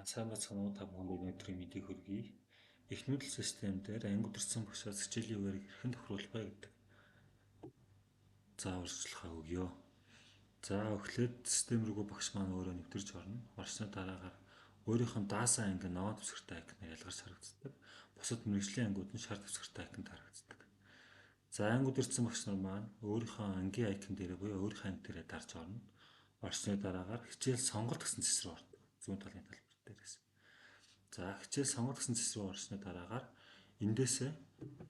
Сайн байцгаана уу, та бүхэнд өнөөдрийн мэндийг хүргэе. Их нүүдэл систем дээр анги удирдсан багшаас хичээлийн хуваарийг хэрхэн тохируулах вэ гэдэг зааварчилгаа өгье. За, эхлээд систем рүүгээ багш маань өөрөө нэвтэрч орно. Орсны дараагаар өөрийнх нь даасан анги ногоон төвсгэртэй icon-аар ялгарч харагддаг. Бусад мэргэжлийн ангиуд нь шар төвсгэртэй icon-д харагддаг. За, анги удирдсан багш нар маань өөрийнхөө ангийн icon дээрээ буюу өөрийнхөө анги дээрээ дарж орно. Орсны дараагаар хичээл сонголт гэсэн цэс рүү ордог. Зүүн талын талбар дээрээс. За, хичээл сонголт гэсэн цэс рүү орсны дараагаар эндээсээ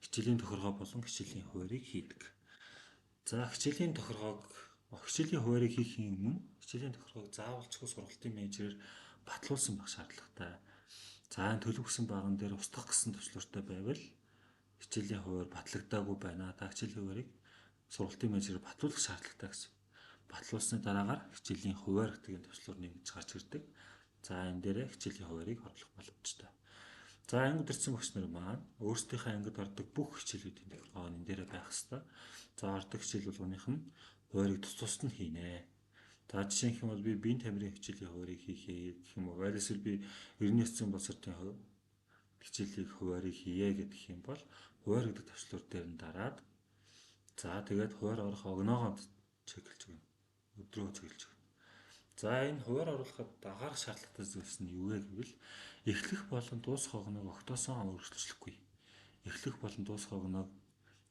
хичээлийн тохиргоо болон хичээлийн хуваарийг хийдэг. За, хичээлийн тохиргоог, хичээлийн хуваарийг хийхийн өмнө хичээлийн тохиргоог заавалчгүй сургалтын менежерээр батлуулсан байх шаардлагатай. За, энэ төлөв гэсэн баган дээр устгах гэсэн товчлууртай байвал хичээлийн хуваар батлагдаагүй байна. Та хичээлийн хуваарийг сургалтын менежерээр батлуулах шаардлагатай гэсэн. Батлуулсны дараагаар хичээлийн хуваар гэдэг энэ товчлуур нэмэгдэж гарч ирдэг. За, энэ дээрээ хичээлийн хуваарийг оруулах боломжтой. За, анги удирдсан багш нар маань өөрсдийнхөө ангид ордог бүх хичээлүүдийн тохиргоо энэ дээрээ байх ёстой. За, ордог хичээл болгоных нь хуваарийг тус тусад нь хийнэ. За, жишээ нь бол би биеийн тамирын хичээлийн хуваарийг хийхээ гэх юм уу. Аль эсвэл би 90 ёс зүйн боловсролын хичээлийг хуваарийг хийе гэх юм бол хуваар гэдэг товчлуур дээр нь дараад, за, тэгээд хуваар орох огноогоо check лэж өгнө. Өдрөө check лэж өгнө. За, энэ хуваар оруулахад анхаарах шаардлагатай зүйлс нь юу вэ гэвэл эхлэх болон дуусах огноог огтоосоо өөрчлөхгүй. Эхлэх болон дуусах огноог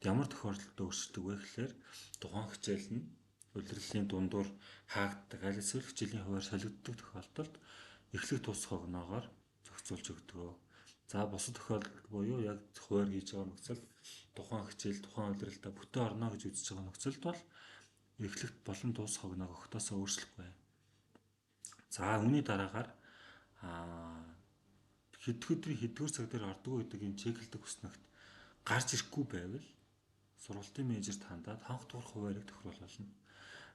ямар тохиолдолд өөрчилдөг вэ гэхээр тухайн хичээл нь улирлын дундуур хаагддаг, аль эсвэл хичээлийн хуваар солигддог тохиолдолд эхлэх дуусах огноогоор зохицуулж өгдөг. За, бусад тохиолдолд буюу яг хуваар хийж байгаа нөхцөлд, тухайн хичээл тухайн улиралдаа бүтэн орно гэж үзэж байгаа нөхцөлд бол эхлэх болон дуусах огноог огтоосоо өөрчлөхгүй. За, үүний дараагаар хэдэх өдрийн хэддүгээр цаг дээр ордог гэдэг юм check лдэг хүснэгт гарч ирэхгүй байвал сургалтын менежер хандаад хонх тохирох хуваарийг тохируулна.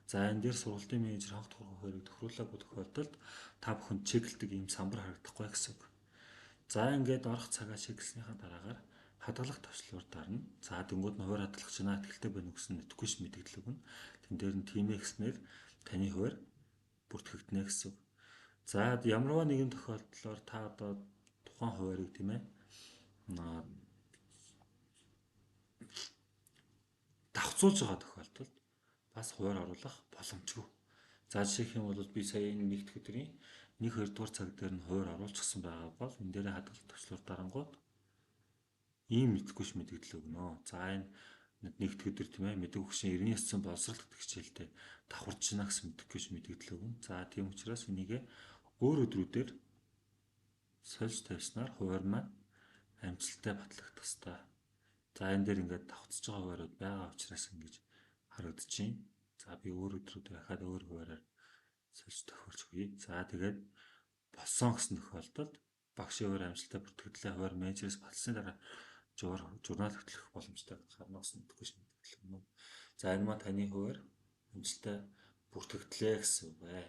За, энэ дээр сургалтын менежер хонх тохирох хуваарийг тохируулаагүй тохиолдолд та бүхэнд check лдэг ийм самбар харагдахгүй гэсэн үг. За, ингээд орох цагаа check лснийхаа дараагаар хадгалах товчлуур дарна. За, тэнгүүд нь хуваар хадгалах чинь итгэлтэй байна гэсэн notification мэдээлэл өгнө. Тэн дээр нь тийм ээ гэснээр таны хуваар бүртгэгдэнэ гэсэн үг. За, ямарваа нэгэн тохиолдлоор та одоо тухайн хуваарийг, тийм ээ, давхцуулж байгаа тохиолдолд бас хуваар оруулах боломжгүй. За, жишээх юм бол би сая энэ нэгдэх өдрийн 1 2 дугаар цаг дээр нь хуваар оруулчихсан байгаа бол энэ дээрээ хадгалах товчлуур дарангууд ийм notification мэдээлэл өгнө. За, энэ нэгдэх өдөр, тийм ээ, мэдэг өгшин 90 ёс зүйн боловсрол гэдэг хичээлдээ давхарж байна гэсэн notification мэдээлэл өгнө. За, тийм учраас энийг өөр өдрүүдээр сольж тавьснаар хуваар маань амжилттай батлагдах ёстой. За, энэ дээр ингээд давхцаж байгаа хуваарууд байгаа учраас ингэж харагдаж байна. За, би өөр өдрүүдээр ахаад өөр хуваараар сольж тохиолж өгье. За, тэгээд болсон гэсэн тохиолдолд багшийн хуваар амжилттай бүртгэгдлээ, хуваар менежерээс баталсны дараа журнал хөтлөх боломжтой гарна гэсэн notification мэдээлэл өгнө. За, энэ маань таны хуваар амжилттай бүртгэгдлээ гэсэн үг бай.